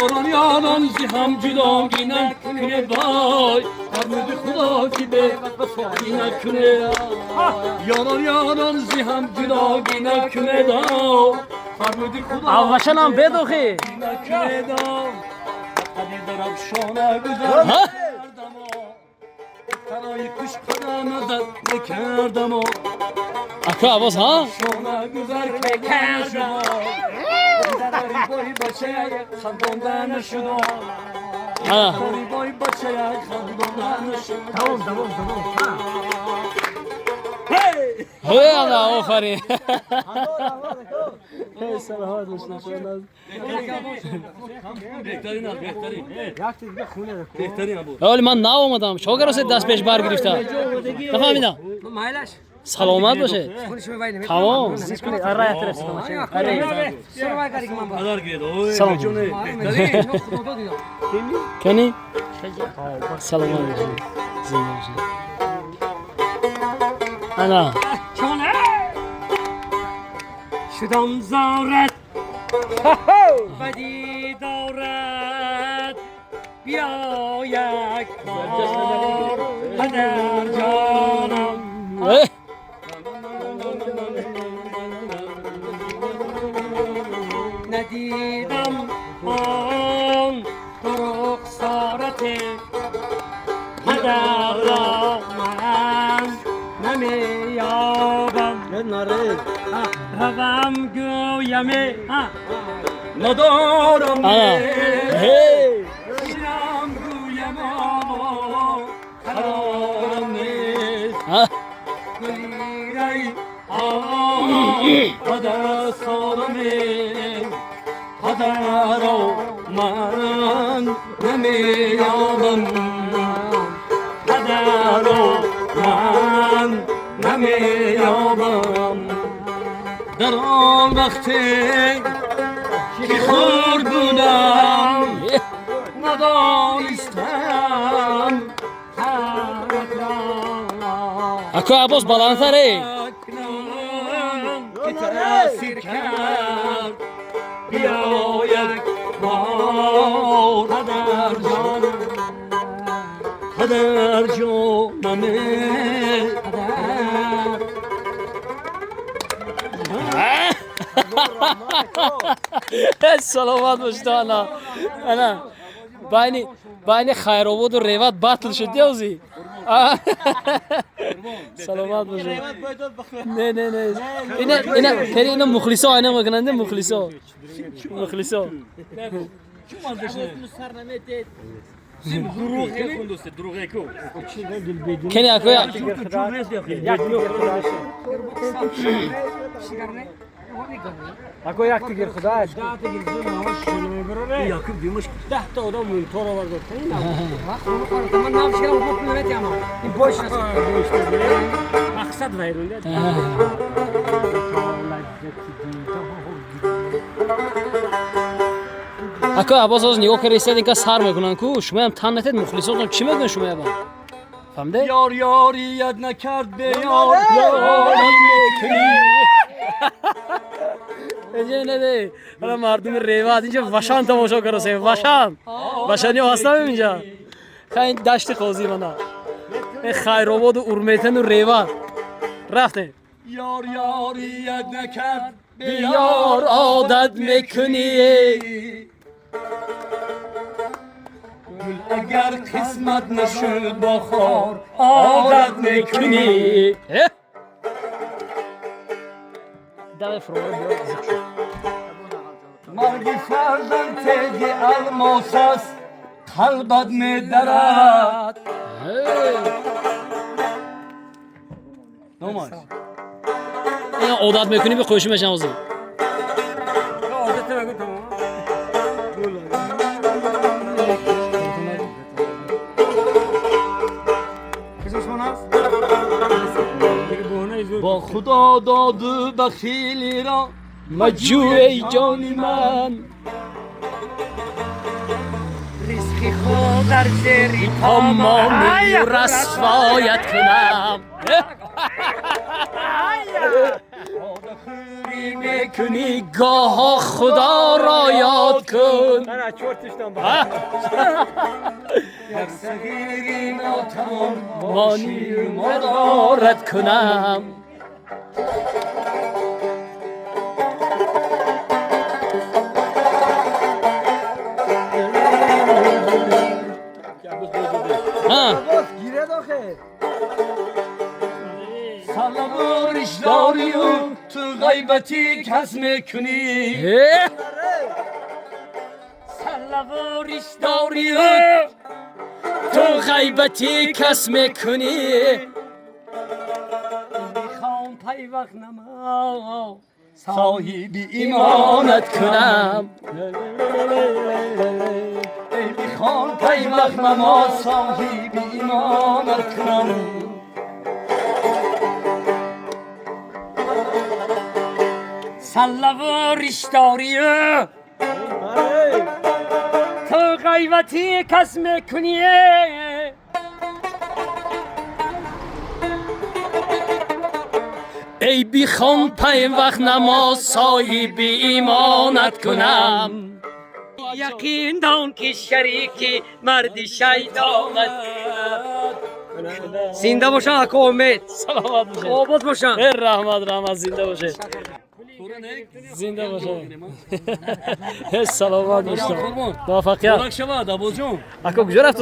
Ёрон, ёрон, зи ҳам ҷудогӣ накунед, вой, фармуди Худо ки бевафоӣ накунед. Ёрон, ёрон, зи ҳам ҷудогӣ накунед, фармуди Худо Аввашанам бедохи. накунед. Қади даравшона гузар кардамо, тарои кушқада назар накардамо. Ака Аббос, ҳа? Шона гузар кардам, бой бачая хандонда нашудам. Бой бачая хандонда нашудам. Тамом, тамом, тамом. Ҳе, ана, офарин. Саломат бошед. Беҳтарин аст, беҳтарин. Як дига хуне. Беҳтарин буд. Ҳоли ман нав омадам. Чо гаросед даст пеш бар гирифта? Нафаҳмидам. Майлаш. Саломат бошед. Тамом. Падар гиред, ой. Салом. Ҷоне, беҳтарин. Кани? Саломат бошед. Зинда бошед. Ана. Шудам зорат ба дидорат, биё як бор, падар ҷонам. Э? Надидам он рухсорат падарро ман намеёбам. Равам гӯяме Надорам. Ана. Ҳей. Шинам гӯям, қарорам нест. Ҳа? Гулирай падар сораме, падаро ман намеёбам, падаро ман намеёбам. Дар он вақте ки хурд будам, надонистам ҳаракро. Ака Аббос, баландтаре. Акнун ки таъсир кард, биё як бор, падар ҷон, падар ҷонаме, падар. Саломат бошед. Ана. Ана. Байни Хайрободу Реват батл шуд ёзи. Саломат бошед. Не, не, не. Ина кери ина мухлисо айна мекунанд, мухлисо. Мухлисо. Дурӯғ дӯсте, дурӯғе ку. Кени акоя. Як Ако як тигир худаш. Якуб димаш. 10 та одам монитор овард. Ман нав шикарам, пул наметиҳам. Ин бош аст. Мақсад вайрон. Ака Аббос, оз нигоҳ карда инка сар мекунанд ку, шумоям тан натед, мухлисотон чӣ мегӯянд шумояба? Фаҳмиде? Ёр ёрият накард, беёр ёрам мекунӣ. Инҷа не, ҳала мардуми Реват инҷа вашан тамошо карасем, вашан. Вашаниё ҳастам инҷа. Хай, ин дашти қозӣ мана. Ин Хайрободу Урметану Реват. Рафтем. Ёр ёрият накард, Беёр одат мекунӣ. Гул агар қисмат нашуд, бо хор одат мекунӣ. Э? Давай фурора биё, зиқ шуд. Марги фарзанд теги алмос аст, қалбат медарад. Ҳей. Номаш. Ина одат мекунӣ, бе қӯши мешам ҳозир. Одат нагӯ, тамом. Бо Худо доду бахилиро Маҷӯ, эй ҷони ман. Ризқи худ дар зери Помоми расвоят кунам. Хӯри. Мекунӣ, гоҳо Худоро ёд кун. Ман чор тиштам. Як сағири нотавон бошӣ, мадорат кунам. Гирад охе. Салаву ришдорию ту ғайбати кас мекунӣ. Салаву ришдорию ту ғайбати кас мекунӣ. Мехоҳам пайвақт намо соҳиби имонат имонат кунам. Эй бихон пайвақт намоз, соҳиби имонат кунам. Салаву ришдорию ту ғайбати кас мекунӣ. Эй бихон пайвақт намоз, соҳиби имонат кунам. Яқин дон, ки шарики марди шайтонат. Зинда бошан, ако Умед. Саломат бошед. Обод бошан. Э, раҳмат, раҳмат, зинда бошед, зинда бошед. Э, саломат бошед, муваффақият. Муборак шавад, Абоҷон. Ако, куҷо рафта?